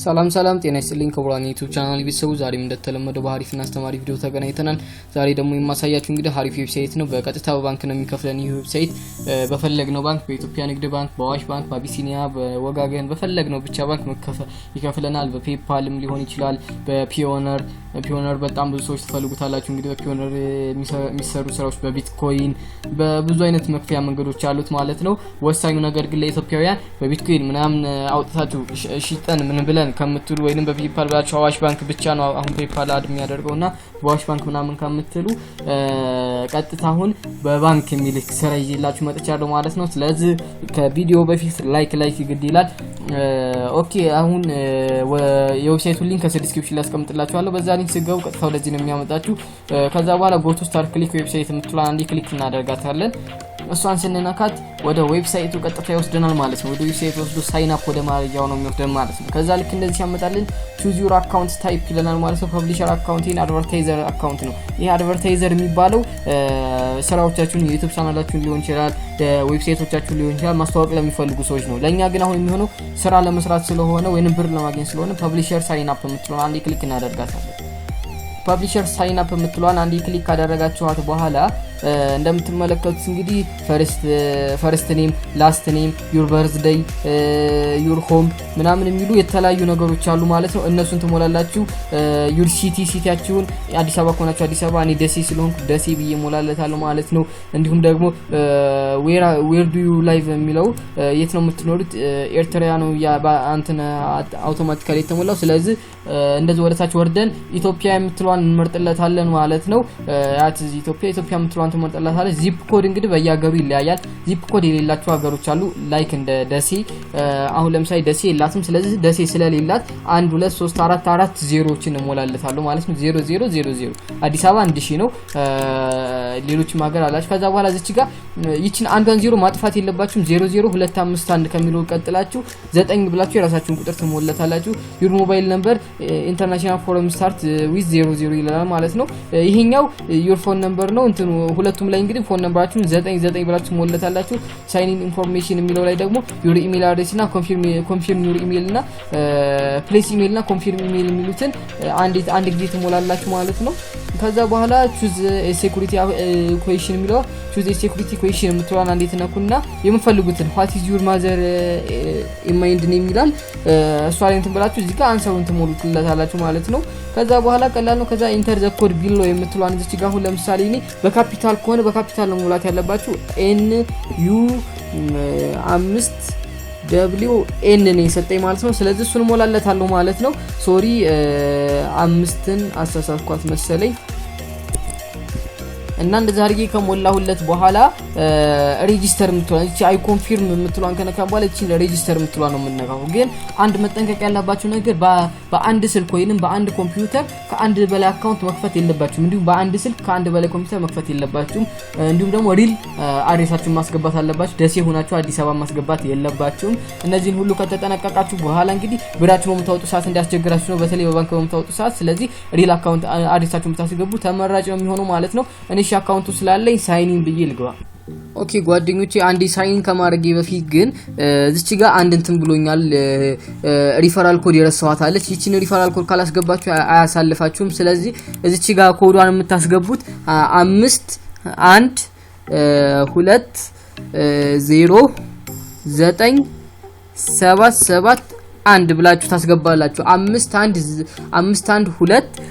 ሰላም ሰላም፣ ጤና ይስጥልኝ ክቡራን የ YouTube channel ቤተሰቡ፣ ዛሬም እንደተለመደው በሀሪፍና አስተማሪ ቪዲዮ ተገናኝተናል። ዛሬ ደግሞ የማሳያችሁ እንግዲህ ሀሪፍ website ነው። በቀጥታ በባንክ ነው የሚከፍለን ይህ website። በፈለግነው ባንክ፣ በኢትዮጵያ ንግድ ባንክ፣ በአዋሽ ባንክ፣ በአቢሲኒያ፣ በወጋገን፣ በፈለግነው ብቻ ባንክ ይከፍለናል። በ PayPal ም ሊሆን ይችላል፣ በ Payoneer። Payoneer በጣም ብዙ ሰዎች ትፈልጉታላችሁ። እንግዲህ በ Payoneer የሚሰሩ ስራዎች፣ በቢትኮይን፣ በብዙ አይነት መክፈያ መንገዶች አሉት ማለት ነው። ወሳኙ ነገር ግን ለኢትዮጵያውያን በቢትኮይን ምናምን አውጥታችሁ ሽጠን ምን ብለን ከምትሉ ወይንም በ PayPal ብላችሁ፣ አዋሽ ባንክ ብቻ ነው አሁን PayPal add የሚያደርገው እና በአዋሽ ባንክ ምናምን ከምትሉ ቀጥታ አሁን በባንክ የሚልክ ስራ ይዤላችሁ መጥቻለሁ ማለት ነው። ስለዚህ ከቪዲዮ በፊት like like ግድ ይላል። Okay፣ አሁን የ website ኡን link ከስር description ላይ አስቀምጥላችኋለሁ። በዛ link ስትገቡ ቀጥታ ወደዚህ ነው የሚያመጣችሁ። ከዛ በኋላ "Go to start click website" የምትለዋን አንዴ click እናደርጋታለን። እሷን ስንነካት ወደ website ኡ ቀጥታ ይወስደናል ማለት ነው። ወደ website ኡ ወስዶ sign up ወደ ማድረጊያው ነው የሚወስደን ማለት ነው። ከዛ ልክ እንደዚህ ሲያመጣልን "Choose your account type" ይለናል ማለት ነው። Publisher account ን advertiser account ነው። ይሄ advertiser የሚባለው ስራዎቻችሁን፣ የ YouTube channel ኣችሁን ሊሆን ይችላል፣ website ኦቻችሁን ሊሆን ይችላል፣ ማስተዋወቅ ለሚፈልጉ ሰዎች ነው። ለእኛ ግን አሁን የሚሆነው ስራ ለመስራት ስለሆነ ወይንም ብር ለማግኘት ስለሆነ "Publisher sign up" የምትለውን አንዴ click እናደርጋታለን። "Publisher sign up" የምትለዋን አንዴ click ካደረጋችኋት በኋላ እንደምትመለከቱት እንግዲህ first name፣ last name፣ your birthday፣ your home ምናምን የሚሉ የተለያዩ ነገሮች አሉ ማለት ነው። እነሱን ትሞላላችሁ። Your city፣ city ያችሁን አዲስ አበባ ከሆናችሁ አዲስ አበባ፣ እኔ ደሴ ስለሆንኩ ደሴ ብዬ ሞላለታለሁ ማለት ነው። እንዲሁም ደግሞ "Where do you live" የሚለው የት ነው የምትኖሩት? ኤርትራ ነው እንትን automatically የተሞላው። ስለዚህ እንደዚህ ወደታች ወርደን ኢትዮጵያ የምትለዋን እንመርጥለታለን ማለት ነው። ያት ኢትዮጵያ፣ ኢትዮጵያ የምትለዋን ትመርጥለታለች። Zip code እንግዲህ በየሀገሩ ይለያያል። Zip code የሌላቸው ሀገሮች አሉ። Like እንደ ደሴ፣ አሁን ለምሳሌ ደሴ የላትም። ስለዚህ ደሴ ስለሌላት አንድ፣ ሁለት፣ ሶስት፣ አራት፣ አራት ዜሮዎችን እሞላለታለሁ ማለት ነው። 0 0 0 0። አዲስ አበባ 1000 ነው። ሌሎችም ሀገር አላቸው። ከዛ በኋላ እዚች ጋር ይችን አንዷን ዜሮ ማጥፋት የለባችሁም። 00251 ከሚለው ቀጥላችሁ 9 ብላችሁ የራሳችሁን ቁጥር ትሞለታላችሁ። "Your mobile number international form start with 00" ይላል ማለት ነው። ይሄኛው your phone number ነው። እንትኑ ሁለቱም ላይ እንግዲህ phone number ኣችሁን 99 ብላችሁ ትሞለታላችሁ። "Sign in information" የሚለው ላይ ደግሞ your email address እና confirm your email እና place email እና confirm email የሚሉትን አንድ አንድ ጊዜ ትሞላላችሁ ማለት ነው። ከዛ በኋላ "Choose security question" የሚለው፣ "Choose security question" የምትለዋን አንዴ ትነኩና የምትፈልጉትን "What is your mother maiden name" ይላል። እሷ ላይ እንትን ብላችሁ እዚህ ጋር answer ኡን ትሞሉትለታላችሁ ማለት ነው። ከዛ በኋላ ቀላል ነው። ከዛ "Enter the code below" የምትለዋን እዚች ጋር አሁን ለምሳሌ እኔ በካፒታል ከሆነ በካፒታል ነው መሙላት ያለባችሁ። NU 5 WN ነው የሰጠኝ ማለት ነው። ስለዚህ እሱን ሞላለታለሁ ማለት ነው። Sorry፣ አምስትን አሳሳትኳት መሰለኝ። እና እንደዛ አድርጌ ከሞላሁለት በኋላ register የምትሏን፣ እቺ "I confirm" የምትሏን ከነካን በኋላ እቺ register የምትሏን ነው የምንነካው። ግን አንድ መጠንቀቅ ያለባችሁ ነገር በአንድ ስልክ ወይንም በአንድ ኮምፒውተር ከአንድ በላይ account መክፈት የለባችሁም። እንዲሁም በአንድ ስልክ ከአንድ በላይ ኮምፒውተር መክፈት የለባችሁም። እንዲሁም ደግሞ real address ኣችሁን ማስገባት አለባችሁ። ደሴ ሆናችሁ አዲስ አበባ ማስገባት የለባችሁም። እነዚህን ሁሉ ከተጠነቀቃችሁ በኋላ እንግዲህ ብራችሁ በምታወጡ ሰዓት እንዳያስቸግራችሁ ነው፣ በተለይ በባንክ በምታወጡ ሰዓት። ስለዚህ real account address ኣችሁን ብታስገቡ ተመራጭ ነው የሚሆነው ማለት ነው። እኔ account ኡ ስላለኝ sign in ብዬ ልግባ። Okay ጓደኞቼ፣ አንዴ sign in ከማድረጌ በፊት ግን እዚች ጋር አንድ እንትን ብሎኛል። Referral code የረሳኋት አለች። ይችን referral code ካላስገባችሁ አያሳልፋችሁም። ስለዚህ እዚች ጋር ኮዷን የምታስገቡት 5 1 2 0 9 7 7 1 ብላችሁ ታስገባላችሁ። 5 1 5 1 2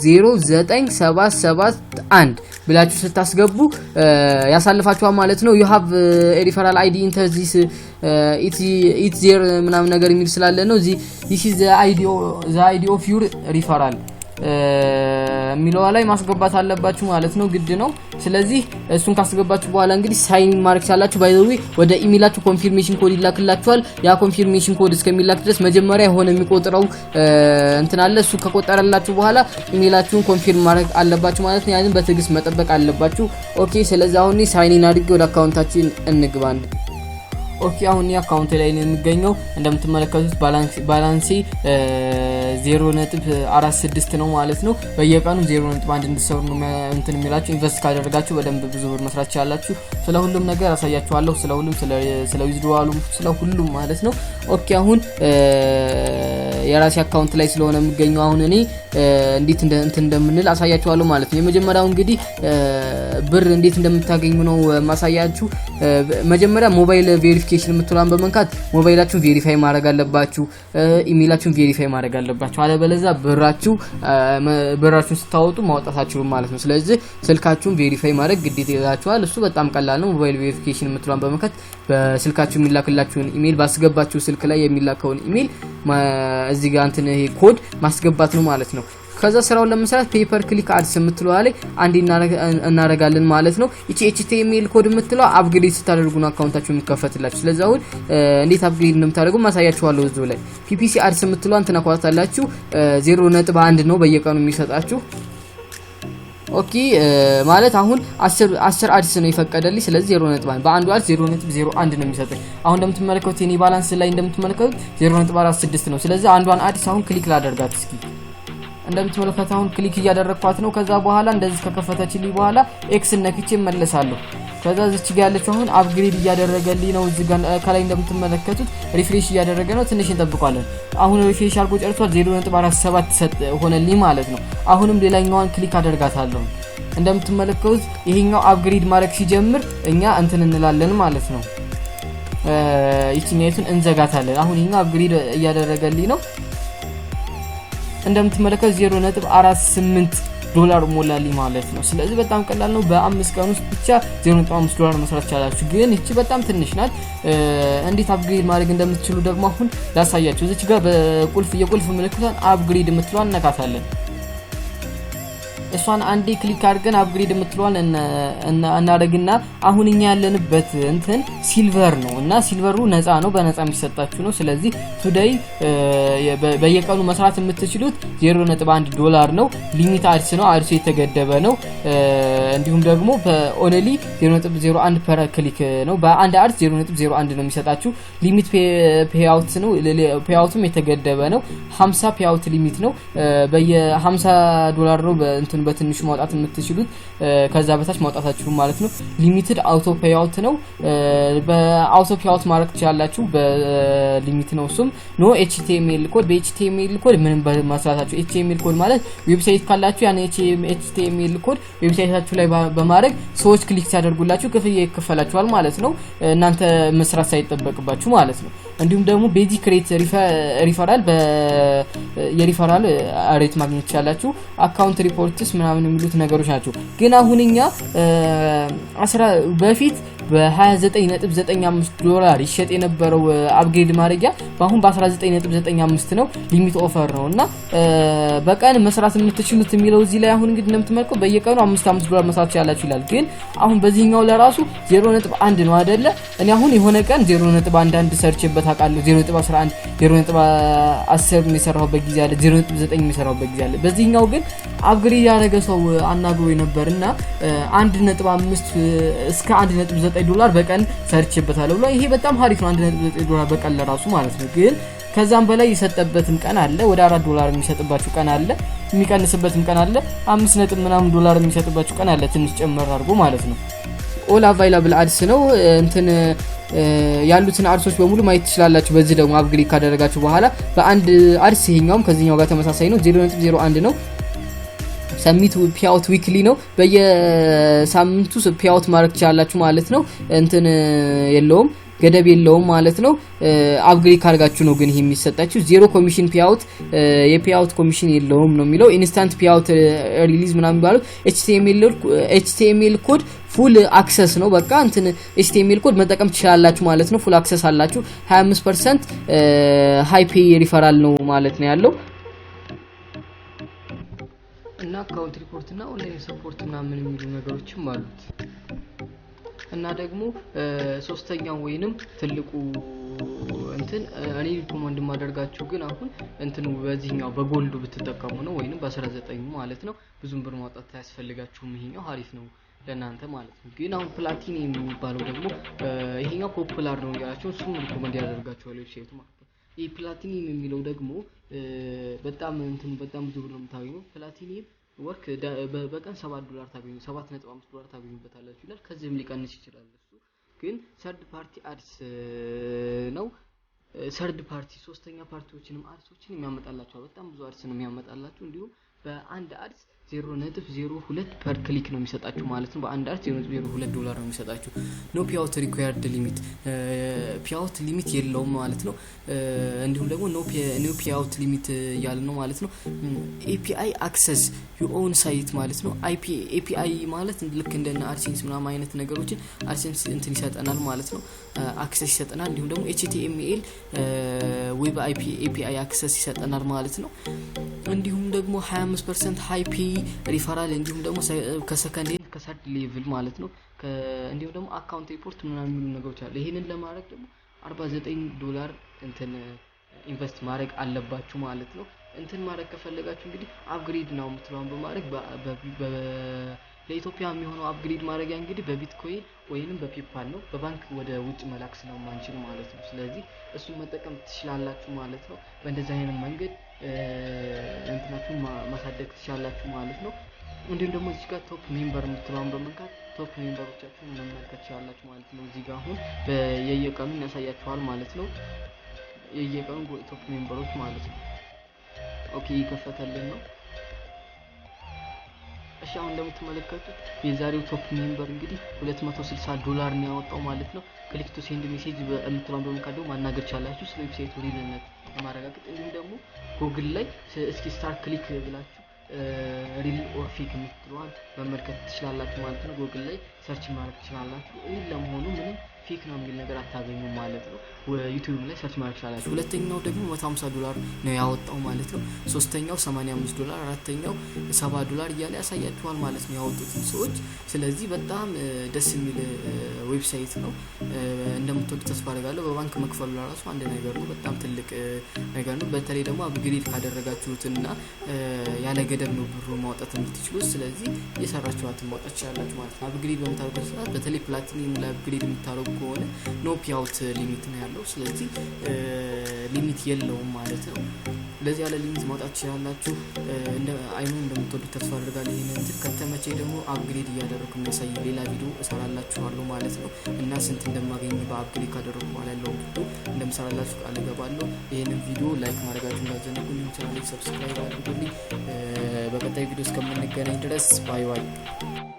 0 9 7 7 1 ብላችሁ ስታስገቡ ያሳልፋችኋል ማለት ነው። "You have referral ID, enter this it there" ምናምን ነገር የሚል ስላለ ነው። "This is the ID of your referral" የሚለዋ ላይ ማስገባት አለባችሁ ማለት ነው፣ ግድ ነው። ስለዚህ እሱን ካስገባችሁ በኋላ እንግዲህ sign ማድረግ ቻላችሁ። By the way፣ ወደ email ኣችሁ confirmation code ይላክላችኋል። ያ confirmation code እስከሚላክ ድረስ መጀመሪያ የሆነ የሚቆጥረው እንትን አለ። እሱ ከቆጠረላችሁ በኋላ email ኣችሁን confirm ማድረግ አለባችሁ ማለት ነው። ያንን በትዕግስት መጠበቅ አለባችሁ። Okay፣ ስለዚህ አሁን sign in አድርጌ ወደ account ኣችን እንግባ። Okay አሁን account ላይ ነው የሚገኘው። እንደምትመለከቱት balance ኤ 0.46 ነው ማለት ነው። በየቀኑ 0.1 እንድትሰሩ ነው እንትን የሚላችሁ። Invest ካደረጋችሁ በደንብ ብዙ ብር መስራት ትችላላችሁ። ስለ ሁሉም ነገር አሳያችኋለሁ። ስለ ሁሉም፣ ስለ withdrawal ኡ፣ ስለ ሁሉም ማለት ነው። Okay አሁን የራሴ account ላይ ስለሆነ የሚገኘው አሁን እኔ እንዴት እንትን እንደምንል አሳያችኋለሁ ማለት ነው። የመጀመሪያው እንግዲህ ብር እንዴት እንደምታገኙ ነው ማሳያችሁ። መጀመሪያ mobile verification የምትለዋን በመንካት ሞባይላችሁን verify ማድረግ አለባችሁ። ኢሜይላችሁን verify ማድረግ አለባችሁ። አለበለዚያ ብራችሁን ስታወጡ ማውጣት አትችሉም ማለት ነው። ስለዚህ ስልካችሁን verify ማድረግ ግዴታ ይላችኋል። እሱ በጣም ቀላል ነው። Mobile verification የምትለዋን በመንካት በስልካችሁ የሚላክላችሁን ኢሜይል፣ ባስገባችሁ ስልክ ላይ የሚላከውን ኢሜይል እዚህ ጋር እንትን ይሄ ኮድ ማስገባት ነው ማለት ነው። ከዛ ስራውን ለመስራት pay per click ads የምትለዋ ላይ አንድ እናረጋለን ማለት ነው። ይቺ HTML code የምትለዋ upgrade ስታደርጉ ነው account ኣችሁ የሚከፈትላችሁ። ስለዚህ አሁን እንዴት upgrade እንደምታደርጉ ማሳያችኋለሁ። እዚሁ ላይ PPC ads የምትለዋን ትነኳታላችሁ። 0.1 ነው በየቀኑ የሚሰጣችሁ። Okay ማለት አሁን 10 ads ነው የፈቀደልኝ። ስለዚህ 0.1፣ በአንዱ ads 0.01 ነው የሚሰጠኝ። አሁን እንደምትመለከቱት የኔ balance ላይ እንደምትመለከቱት 0.46 ነው። ስለዚህ አንዷን ads አሁን click ላደርጋት እስኪ። እንደምትመለከቱት አሁን click እያደረግኳት ነው። ከዛ በኋላ እንደዚህ ከከፈተችልኝ በኋላ X ነክቼ እመለሳለሁ። ከዛ እዚች ጋር ያለችው አሁን upgrade እያደረገልኝ ነው። እዚህ ጋር ከላይ እንደምትመለከቱት refresh እያደረገ ነው። ትንሽ እንጠብቋለን። አሁን refresh አድርጎ ጨርሷል። 0.47 ሆነልኝ ማለት ነው። አሁንም ሌላኛዋን click አደርጋታለሁ። እንደምትመለከቱት ይሄኛው upgrade ማድረግ ሲጀምር እኛ እንትን እንላለን ማለት ነው። ይችኛይቱን እንዘጋታለን። አሁን ይሄኛው upgrade እያደረገልኝ ነው። እንደምትመለከቱት 0.48 ዶላር ሞላልኝ ማለት ነው። ስለዚህ በጣም ቀላል ነው። በ5 ቀን ውስጥ ብቻ 0.5 ዶላር መስራት ቻላችሁ። ግን እቺ በጣም ትንሽ ናት። እንዴት upgrade ማድረግ እንደምትችሉ ደግሞ አሁን ላሳያችሁ። እዚች ጋር በቁልፍ የቁልፍ ምልክቷን upgrade የምትለዋን እነካታለን። እሷን አንዴ click አድርገን upgrade የምትለዋን እናደርግና አሁን እኛ ያለንበት እንትን silver ነው እና silver ኡ ነፃ ነው፣ በነፃ የሚሰጣችሁ ነው። ስለዚህ today በየቀኑ መስራት የምትችሉት 0.1 ዶላር ነው። Limit ads ነው፣ ads ኡ የተገደበ ነው። እንዲሁም ደግሞ only 0.01 per click ነው። በአንድ ads 0.01 ነው የሚሰጣችሁ። Limit payout ነው፣ payout ኡም የተገደበ ነው። 50 payout limit ነው። በየ50 ዶላር ነው እንትን በትንሹ ማውጣት የምትችሉት፣ ከዛ በታች ማውጣታችሁ ማለት ነው። Limited auto payout ነው። በ auto payout ማድረግ ትችላላችሁ። በ limit ነው እሱም። No HTML code፣ በ HTML code ምንም መስራታችሁ። HTML code ማለት website ካላችሁ ያን HTML code website ኣችሁ ላይ በማድረግ ሰዎች click ሲያደርጉላችሁ ክፍያ ይከፈላችኋል ማለት ነው። እናንተ መስራት ሳይጠበቅባችሁ ማለት ነው። እንዲሁም ደግሞ basic rate referral፣ የ referral rate ማግኘት ትችላላችሁ። Account reports ምናምን የሚሉት ነገሮች ናቸው። ግን አሁን እኛ በፊት በ29.95 ዶላር ይሸጥ የነበረው upgrade ማድረጊያ በአሁን በ19.95 ነው። Limit offer ነው እና በቀን መስራት የምትችሉት የሚለው እዚህ ላይ አሁን እንግዲህ እንደምትመለከቱ በየቀኑ 5 5 ዶላር መስራት ትችላላችሁ ይላል። ግን አሁን በዚህኛው ለራሱ 0.1 ነው አይደለ? እኔ አሁን የሆነ ቀን 0.11 ሰርቼበት አውቃለሁ። 0.11፣ 0.10 የሰራሁበት ጊዜ አለ። 0.9 የሰራሁበት ጊዜ አለ። በዚህኛው ግን upgrade ያደረገ ሰው አናግሮ ነበር እና 1.5 እስከ 1.9 ዶላር በቀን ሰርቼበታለሁ ብሎ፣ ይሄ በጣም ሀሪፍ ነው። 1.9 ዶላር በቀን ለራሱ ማለት ነው። ግን ከዛም በላይ የሰጠበትም ቀን አለ። ወደ 4 ዶላር የሚሰጥባችሁ ቀን አለ። የሚቀንስበትም ቀን አለ። 5 ነጥብ ምናምን ዶላር የሚሰጥባችሁ ቀን አለ። ትንሽ ጨመር አድርጎ ማለት ነው። All available ads ነው፣ እንትን ያሉትን ads ኦች በሙሉ ማየት ትችላላችሁ። በዚህ ደግሞ upgrade ካደረጋችሁ በኋላ በአንድ ads ይሄኛውም ከዚህኛው ጋር ተመሳሳይ ነው። 0.01 ነው። Submit payout weekly ነው። በየሳምንቱ payout ማድረግ ትችላላችሁ ማለት ነው። እንትን የለውም፣ ገደብ የለውም ማለት ነው። Upgrade ካርጋችሁ ነው ግን ይሄ የሚሰጣችሁ። Zero commission payout፣ የ payout commission የለውም ነው የሚለው። Instant payout release ምናምን የሚባለው HTML code full access ነው። በቃ እንትን HTML code መጠቀም ትችላላችሁ ማለት ነው። Full access አላችሁ። 25% high pay referral ነው ማለት ነው ያለው እና account report እና online support ምናምን የሚሉ ነገሮችም አሉት። እና ደግሞ ሶስተኛው ወይንም ትልቁ እንትን እኔ recommend የማደርጋችሁ ግን አሁን እንትኑ በዚህኛው በ gold ኡ ብትጠቀሙ ነው፣ ወይንም በ19 ማለት ነው። ብዙም ብር ማውጣት አያስፈልጋችሁም። ይሄኛው አሪፍ ነው። ለእናንተ ማለት ነው። ግን አሁን ፕላቲኒየም የሚባለው ደግሞ ይሄኛው popular ነው እያላቸው እሱም recommend ያደርጋቸዋል website ኡ ማለት ነው። ይህ ፕላቲኒየም የሚለው ደግሞ በጣም እንትን በጣም ብዙ ብር ነው የምታገኙ። Platinum work በቀን 7 ዶላር ታገኙ፣ 7.5 ዶላር ታገኙበታላችሁ ይላል። ከዚህም ሊቀንስ ይችላል። እሱ ግን third party ads ነው። Third party ሶስተኛ party ዎችንም ads ኦችን የሚያመጣላችኋል። በጣም ብዙ ads ነው የሚያመጣላችሁ። እንዲሁም በአንድ ads 0.02 per click ነው የሚሰጣችሁ ማለት ነው። በአንድ ads 0.02 ዶላር ነው የሚሰጣችሁ። No payout required limit፣ payout limit የለውም ማለት ነው። እንዲሁም ደግሞ no payout limit እያለ ነው ማለት ነው። API access your own site ማለት ነው። API ማለት ልክ እንደነ AdSense ምናምን አይነት ነገሮችን AdSense እንትን ይሰጠናል ማለት ነው። Access ይሰጠናል። እንዲሁም ደግሞ HTML web API access ይሰጠናል ማለት ነው። እንዲሁም ደግሞ 25% high pay referral፣ እንዲሁም ደግሞ ከ second ከ third level ማለት ነው። እንዲሁም ደግሞ account report ምናምን የሚሉ ነገሮች አሉ። ይህንን ለማድረግ ደግሞ 49 ዶላር እንትን invest ማድረግ አለባችሁ ማለት ነው። እንትን ማድረግ ከፈለጋችሁ እንግዲህ upgrade now የምትለውን በማድረግ ለኢትዮጵያ የሚሆነው upgrade ማድረጊያ እንግዲህ በቢትኮይን ወይንም በ PayPal ነው። በባንክ ወደ ውጭ መላክ ስለማንችል ማለት ነው። ስለዚህ እሱን መጠቀም ትችላላችሁ ማለት ነው። በእንደዚህ አይነት መንገድ እንትናችሁን ማሳደግ ትችላላችሁ ማለት ነው። እንዲሁም ደግሞ እዚህ ጋር top member የምትለውን በመንካት top member ኦቻችሁን መመልከት ትችላላችሁ ማለት ነው። እዚህ ጋር አሁን የየቀኑን ያሳያችኋል ማለት ነው። የየቀኑ top member ኦች ማለት ነው። Okay፣ እየከፈተልን ነው። እሺ፣ አሁን እንደምትመለከቱት የዛሬው top member እንግዲህ 260 ዶላር ነው ያወጣው ማለት ነው። Click to send message የምትለውን በመንካት ደግሞ ማናገር ቻላችሁ ስለ website ኡ real ነት ለማረጋገጥ። እንዲሁም ደግሞ ጉግል ላይ እስኪ star click ብላችሁ real or fake የምትለዋን መመልከት ትችላላችሁ ማለት ነው። ጉግል ላይ search ማድረግ ትችላላችሁ። Real ለመሆኑ ምንም fake ነው የሚል ነገር አታገኙም ማለት ነው። YouTube ላይ search ማድረግ ትችላላችሁ። ሁለተኛው ደግሞ 150 ዶላር ነው ያወጣው ማለት ነው። ሶስተኛው 85 ዶላር፣ አራተኛው 70 ዶላር እያለ ያሳያችኋል ማለት ነው ያወጡትን ሰዎች። ስለዚህ በጣም ደስ የሚል website ነው። እንደምትወዱ ተስፋ አደርጋለሁ። በባንክ መክፈሉ ለራሱ አንድ ነገር ነው፣ በጣም ትልቅ ነገር ነው። በተለይ ደግሞ upgrade ካደረጋችሁትና ያለ ገደብ ነው ብሩ ማውጣት የምትችሉት። ስለዚህ የሰራችኋትን ማውጣት ትችላላችሁ ማለት ነው። Upgrade በምታደርጉት ሰዓት በተለይ ፕላቲኒየም ላይ upgrade የምታደርጉ ከሆነ no payout limit ነው ያለው። ስለዚህ limit የለውም ማለት ነው። ለዚህ ያለ limit ማውጣት ትችላላችሁ። አይኑ እንደምትወዱት ተስፋ አድርጋለሁ። ይህንን እንትን ከተመቸኝ ደግሞ upgrade እያደረኩ የሚያሳይ ሌላ ቪዲዮ እሰራላችኋለሁ ማለት ነው እና ስንት እንደማገኝ በ upgrade ካደረኩ በኋላ ያለውን ቪዲዮ እንደምሰራላችሁ ቃል እገባለሁ። ይህንን ቪዲዮ like ማድረጋችሁ እንዳትዘነጉ፣ እንዲሁም channel subscribe አድርጉልኝ። በቀጣይ ቪዲዮ እስከምንገናኝ ድረስ bye bye።